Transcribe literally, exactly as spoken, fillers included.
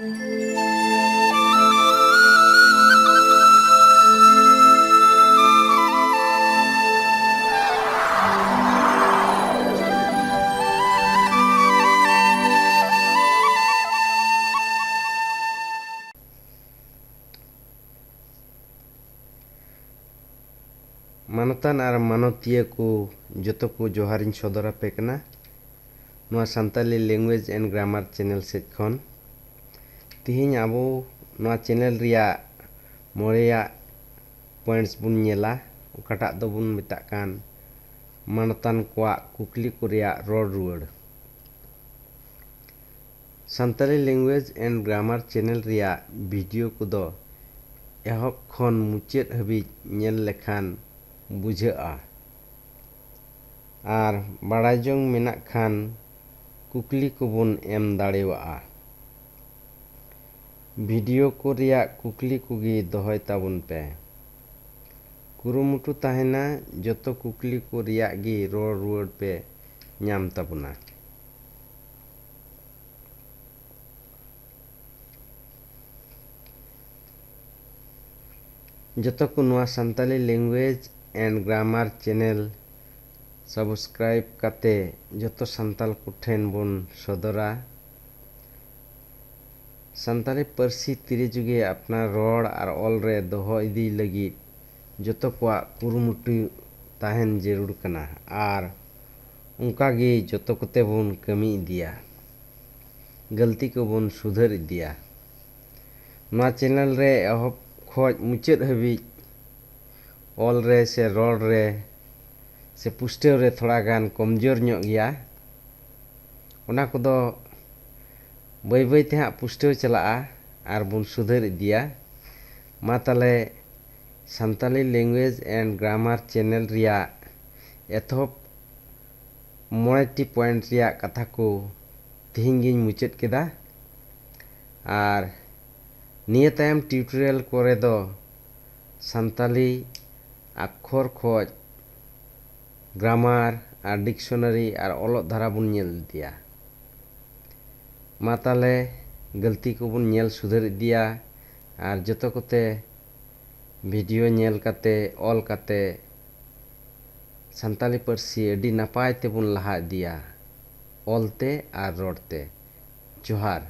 ᱢᱟᱱᱚᱛᱟᱱ ᱟᱨ ᱢᱟᱱᱚᱛᱤᱭᱟᱹ ᱠᱚ ᱡᱚᱛᱚ ᱠᱚ ᱡᱚᱦᱟᱨᱤᱧ ᱥᱚᱫᱚᱨ ᱟᱯᱮ ᱠᱟᱱᱟ ᱱᱚᱣᱟ Santali Language and Grammar channel ᱥᱮᱫ ᱠᱷᱚᱱ᱾ ᱛᱤᱦᱤᱧ ᱟᱵᱚ ᱱᱚᱣᱟ channel ᱨᱮᱭᱟᱜ ᱢᱚᱬᱮᱭᱟᱜ points ᱵᱚᱱ ᱧᱮᱞᱟ, ᱚᱠᱟᱴᱟᱜ ᱫᱚᱵᱚᱱ ᱢᱮᱛᱟᱜ ᱠᱟᱱ ᱢᱟᱱᱚᱛᱟᱱ ᱠᱚᱣᱟᱜ ᱠᱩᱠᱞᱤ ᱠᱚ ᱨᱮᱭᱟᱜ ᱨᱚᱲ ᱨᱩᱣᱟᱹᱲ᱾ Santali Language and Grammar channel ᱨᱮᱭᱟᱜ video ᱠᱚᱫᱚ ᱮᱦᱚᱵ ᱠᱷᱚᱱ ᱢᱩᱪᱟᱹᱫ ᱦᱟᱹᱵᱤᱡ ᱧᱮᱞ ᱞᱮᱠᱷᱟᱱ ᱵᱩᱡᱷᱟᱹᱜᱼᱟ᱾ ᱟᱨ ᱵᱟᱲᱟᱭ ᱡᱚᱝ ᱢᱮᱱᱟᱜ ᱠᱷᱟᱱ ᱠᱩᱠᱞᱤ ᱠᱚᱵᱚᱱ ᱮᱢ ᱫᱟᱲᱮᱭᱟᱜᱼᱟ᱾ video ᱠᱚ ᱨᱮᱭᱟᱜ ᱠᱩᱠᱞᱤ ᱠᱚᱜᱮ ᱫᱚᱦᱚᱭ ᱛᱟᱵᱚᱱ ᱯᱮ᱾ ᱠᱩᱨᱩᱢᱩᱴᱩ ᱛᱟᱦᱮᱱᱟ ᱡᱚᱛᱚ ᱠᱩᱠᱞᱤ ᱠᱚ ᱨᱮᱭᱟᱜ ᱜᱮ ᱨᱚᱲ ᱨᱩᱣᱟᱹᱲ ᱯᱮ ᱧᱟᱢ ᱛᱟᱵᱚᱱᱟ᱾ ᱡᱚᱛᱚ ᱠᱚ ᱱᱚᱣᱟ Santali Language and Grammar channel subscribe ᱠᱟᱛᱮ ᱡᱚᱛᱚ ᱥᱟᱱᱛᱟᱞ ᱠᱚᱴᱷᱮᱱ ᱵᱚᱱ ᱥᱚᱫᱚᱨᱟ᱾ ᱥᱟᱱᱛᱟᱲᱤ ᱯᱟᱹᱨᱥᱤ ᱛᱤᱨᱮ ᱡᱩᱜᱮ ᱟᱯᱱᱟᱨ ᱨᱚᱲ ᱟᱨ ᱚᱞ ᱨᱮ ᱫᱚᱦᱚ ᱤᱫᱤ ᱞᱟᱹᱜᱤᱫ ᱡᱚᱛᱚ ᱠᱚᱣᱟᱜ ᱠᱩᱨᱩᱢᱩᱴᱩ ᱛᱟᱦᱮᱱ ᱡᱟᱹᱨᱩᱲ ᱠᱟᱱᱟ ᱟᱨ ᱚᱱᱠᱟ ᱜᱮ ᱡᱚᱛᱚ ᱠᱚᱛᱮ ᱵᱚᱱ ᱠᱟᱹᱢᱤ ᱤᱫᱤᱭᱟ, ᱜᱟᱹᱞᱛᱤ ᱠᱚᱵᱚᱱ ᱥᱩᱫᱷᱟᱹᱨ ᱤᱫᱤᱭᱟ᱾ ᱱᱚᱣᱟ channel ᱨᱮ ᱮᱦᱚᱵ ᱠᱷᱚᱱ ᱢᱩᱪᱟᱹᱫ ᱦᱟᱹᱵᱤᱡ ᱚᱞ ᱨᱮ ᱥᱮ ᱨᱚᱲ ᱨᱮ ᱥᱮ ᱯᱩᱥᱴᱟᱹᱣ ᱨᱮ ᱛᱷᱚᱲᱟ ᱜᱟᱱ ᱠᱚᱢᱡᱳᱨ ᱧᱚᱜ ᱜᱮᱭᱟ᱾ ᱚᱱᱟ ᱠᱚᱫᱚ ᱵᱟᱹᱭ ᱵᱟᱹᱭ ᱛᱮ ᱦᱟᱸᱜ ᱯᱩᱥᱴᱟᱹᱣ ᱪᱟᱞᱟᱜᱼᱟ ᱟᱨ ᱵᱚᱱ ᱥᱩᱫᱷᱟᱹᱨ ᱤᱫᱤᱭᱟ᱾ ᱢᱟ ᱛᱟᱦᱞᱮ Santali Language and Grammar channel ᱨᱮᱭᱟᱜ ᱮᱛᱚᱦᱚᱵ ᱢᱚᱬᱮ ᱴᱤ point ᱨᱮᱭᱟᱜ ᱠᱟᱛᱷᱟ ᱠᱚ ᱛᱮᱦᱮᱧ ᱜᱤᱧ ᱢᱩᱪᱟᱹᱫ ᱠᱮᱫᱟ᱾ ᱟᱨ ᱱᱤᱭᱟᱹ ᱛᱟᱭᱚᱢ tutorial ᱠᱚᱨᱮ ᱫᱚ ᱥᱟᱱᱛᱟᱞᱤ ᱟᱠᱷᱚᱨ ᱠᱷᱚᱡ grammar ᱟᱨ dictionary ᱟᱨ ᱚᱞᱚᱜ ᱫᱷᱟᱨᱟ ᱵᱚᱱ ᱧᱮᱞ ᱤᱫᱤᱭᱟ᱾ ᱢᱟ ᱛᱟᱦᱞᱮ ᱜᱟᱹᱞᱛᱤ ᱠᱚᱵᱚᱱ ᱧᱮᱞ ᱥᱩᱫᱷᱟᱹᱨ ᱤᱫᱤᱭᱟ᱾ ᱟᱨ ᱡᱚᱛᱚ ᱠᱚᱛᱮ video ᱧᱮᱞ ᱠᱟᱛᱮ, ᱚᱞ ᱠᱟᱛᱮ ᱥᱟᱱᱛᱟᱞᱤ ᱯᱟᱹᱨᱥᱤ ᱟᱹᱰᱤ ᱱᱟᱯᱟᱭ ᱛᱮᱵᱚᱱ ᱞᱟᱦᱟ ᱤᱫᱤᱭᱟ, ᱚᱞ ᱛᱮ ᱟᱨ ᱨᱚᱲ ᱛᱮ᱾ ᱡᱚᱦᱟᱨ᱾